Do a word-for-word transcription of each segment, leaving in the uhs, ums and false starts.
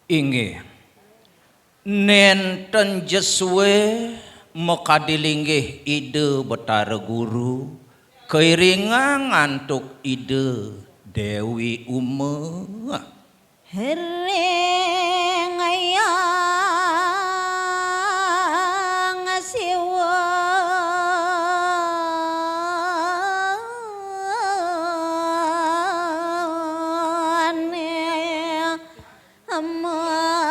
Inggih. Nénten ja sué makadi linggih Ida Betara Guru, kairingang antuk Ida Déwi Uma. Ring Hyang Siwa mangiring.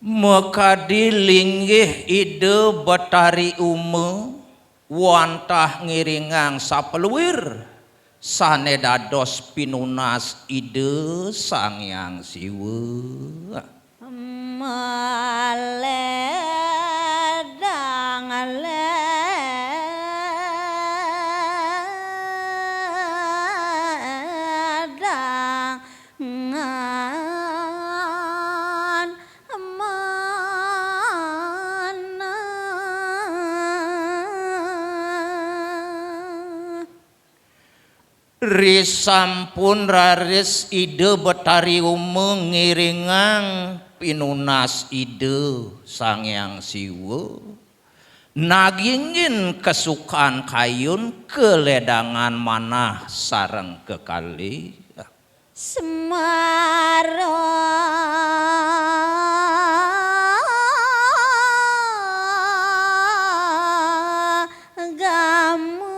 Makadi linggih Ida Betari Uma wantah ngiringang sapaluir sané dados pinunas Ida Sang Hyang Siwa. Maledang-ledang manah. Risampun raris Ida Betari Uma ngiringang pinunas Ida Sang Hyang Siwa, nagingin kasukan kayun kaledangan manah sareng kekalih. Semara gama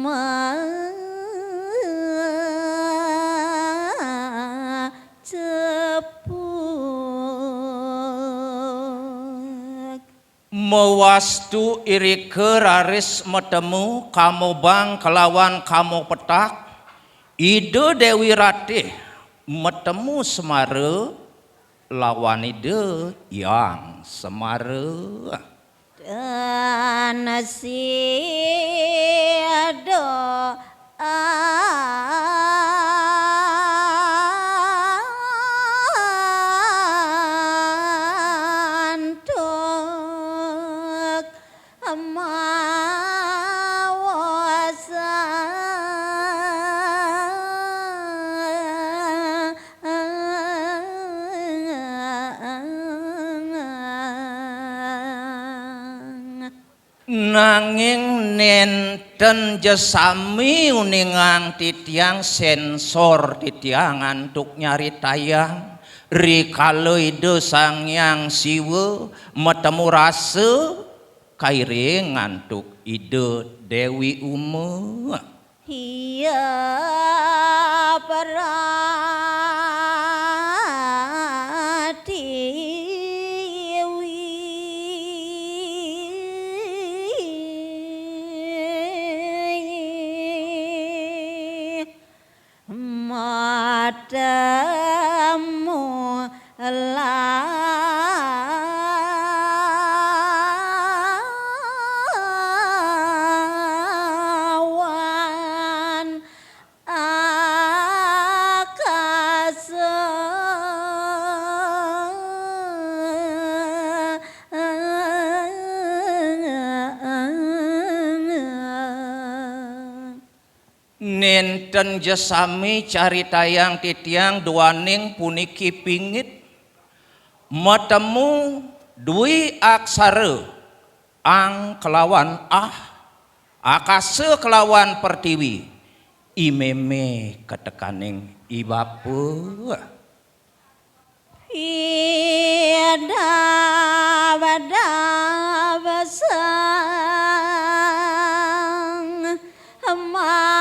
macepuk. Mawastu irika raris matemu Kamobang kalawan Kamopetak, Ida Déwi Ratih matemu Semara lawan Ida Hyang Semara. Dan sida antuk mawosa. Nanging nénten ja sami uningang titiang sénsor titiang antuk nyaritayang, rikala Ida Sang Hyang Siwa matemu rasa kairing antuk Ida Déwi Uma. Iya Pratiwi matemu lawan akasa. Nénten ja sami caritayang titiang duaning puniki pingit matemu dwi aksara ang kelawan ah, akasa kelawan pertiwi, i mémé katekaning i bapa. Idabdab sang makaruang.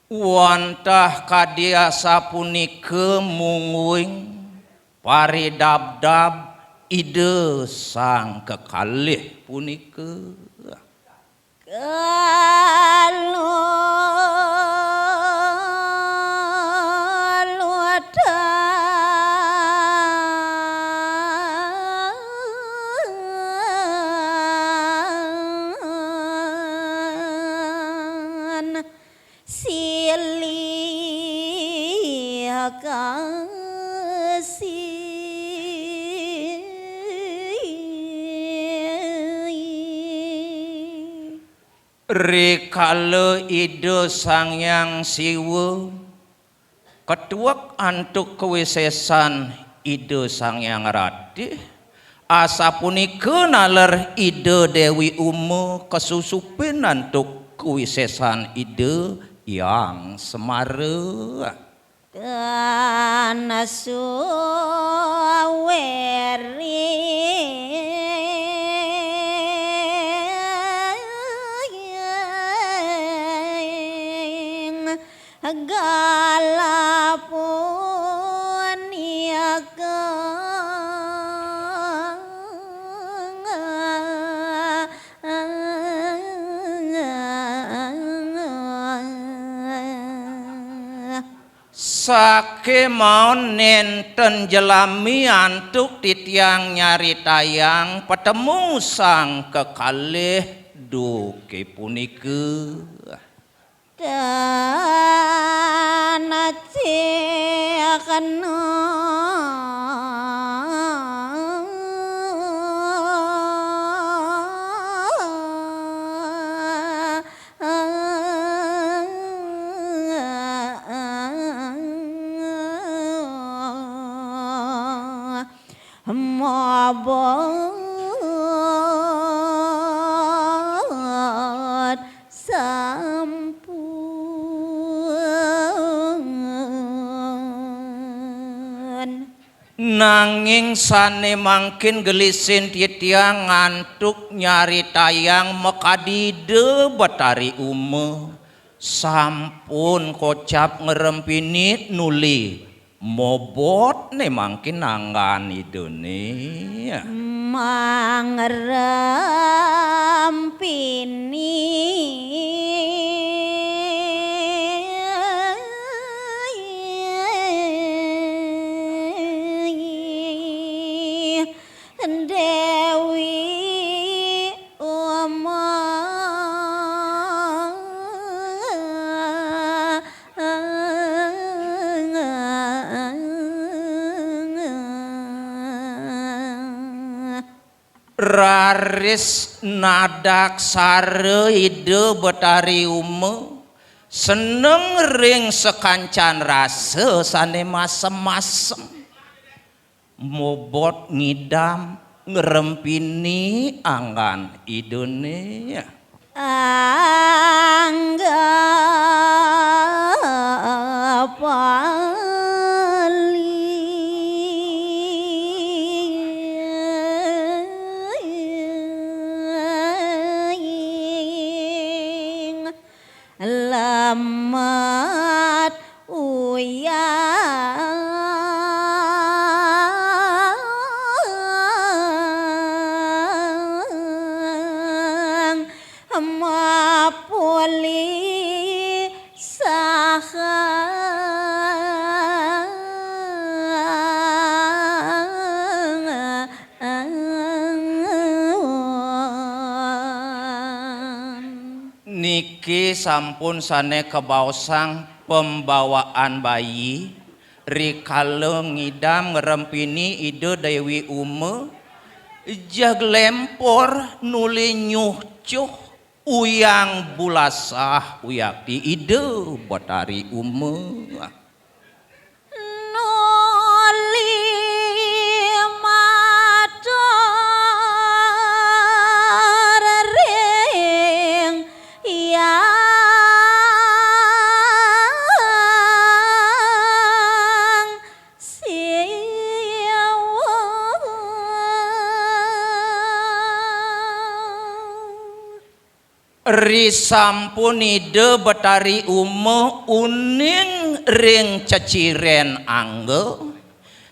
Wantah kadi asapunika mungguing paridabdab Ida Sang Kekalih punika. Kalulutan silih kasih. Rikala Ida Sang Hyang Siwa ketuek antuk kawisésan Ida Sang Hyang Ratih, asapunika naler Ida Déwi Uma kasusupin antuk kawisésan Ida Hyang Semara. Tan suwering gala punika. Sakémaon nénten jelami antuk titiang nyaritayang patemu sang kekalih duké punika. Tan cekna. Mabot sampun. Nanging sané mangkin gelisin titiang ngantuk nyaritayang makadi Ida Betari Uma sampun kocap ngrempini nuli mobot né mangkin anggan Idané. Mangrempini Déwi Uma. Raris nadaksara Ida Betari Uma, seneng ring sakancan rasa sané masem-masem. Mobot ngidam ngrempini anggan Idané. Angga paling lemet uyang mapuli saha. Niki sampun sané kabaosang pembawaan bayi, rikala ngidam ngrempini Ida Déwi Uma, jeg lempor nuli nyuhcuh uyang bulasah uyakti Ida Betari Uma. Nuli matur ring Hyang Siwa. Risampun Ida Betari Uma uning ring ceciren angga,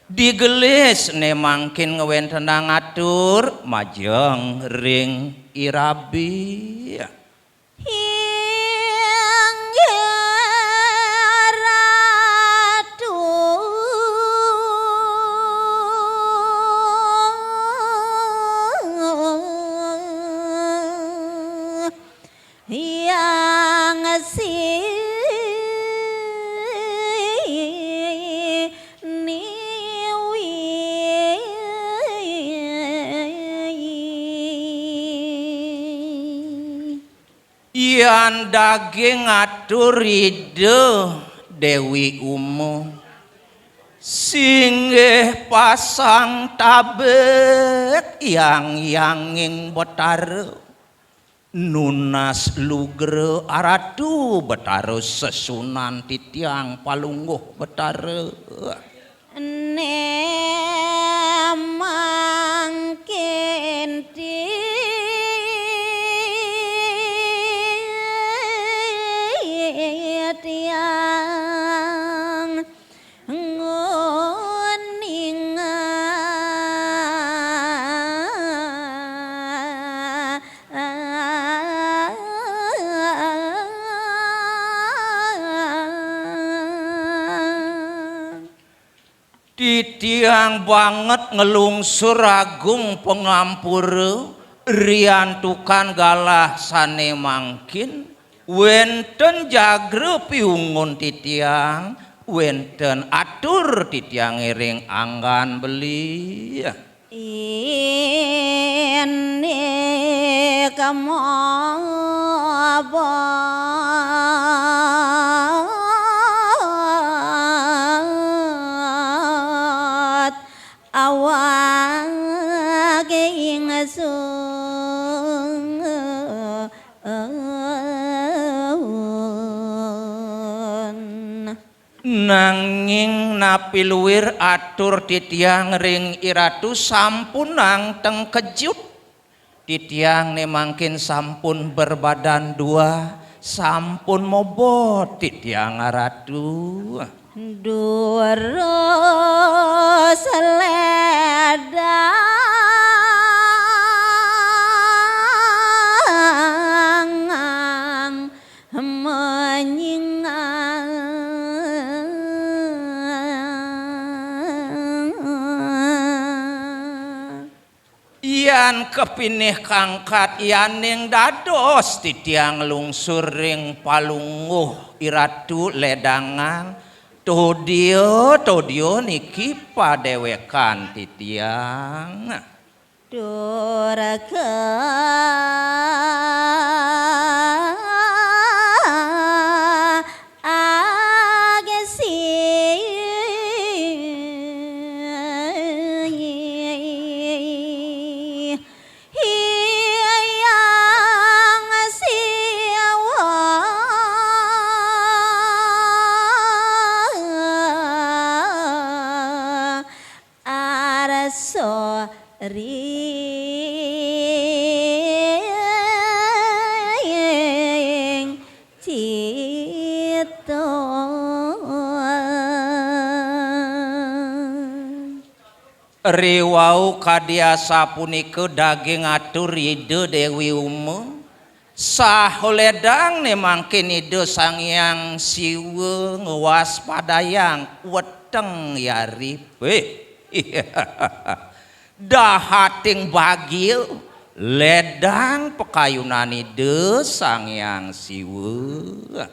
digelis né mangkin ngwéntenang atur majeng ring irabi. Yan daging atur Ida Déwi Uma, singgih pasang tabet yang-yanging Betara. Nunas lugra Aratu Betara, sesunan titiang palungguh Betara. Né mangkin titiang nguninga. Titiang banget nglungsur agung pangampura, riantukan galah sané mangkin, wénten jagra piungun titiang, wénten atur titiang ngiring anggan beli. Ini kemobot awak ingsun. Nanging napi luir atur titiang ring Iratu sampunang tengkejut. Titiang né mangkin sampun berbadan dua, sampun mobot titiang Aratu. Durus ledangang manyingang. Yan kepinih kangkat yaning dados titiang lungsur ring palungguh Iratu ledangang, todia, todia niki padéwékan titiang. Durga Aksi Hyang Siwa arsa ring cita. Riwau kadi asapunika daging atur Ida Déwi Uma, saha ledang né mangkin Ida Sang Hyang Siwa ngwaspadayang weteng yari. Wéh, dahating bagia ledang pakayunan Ida Sang Hyang Siwa.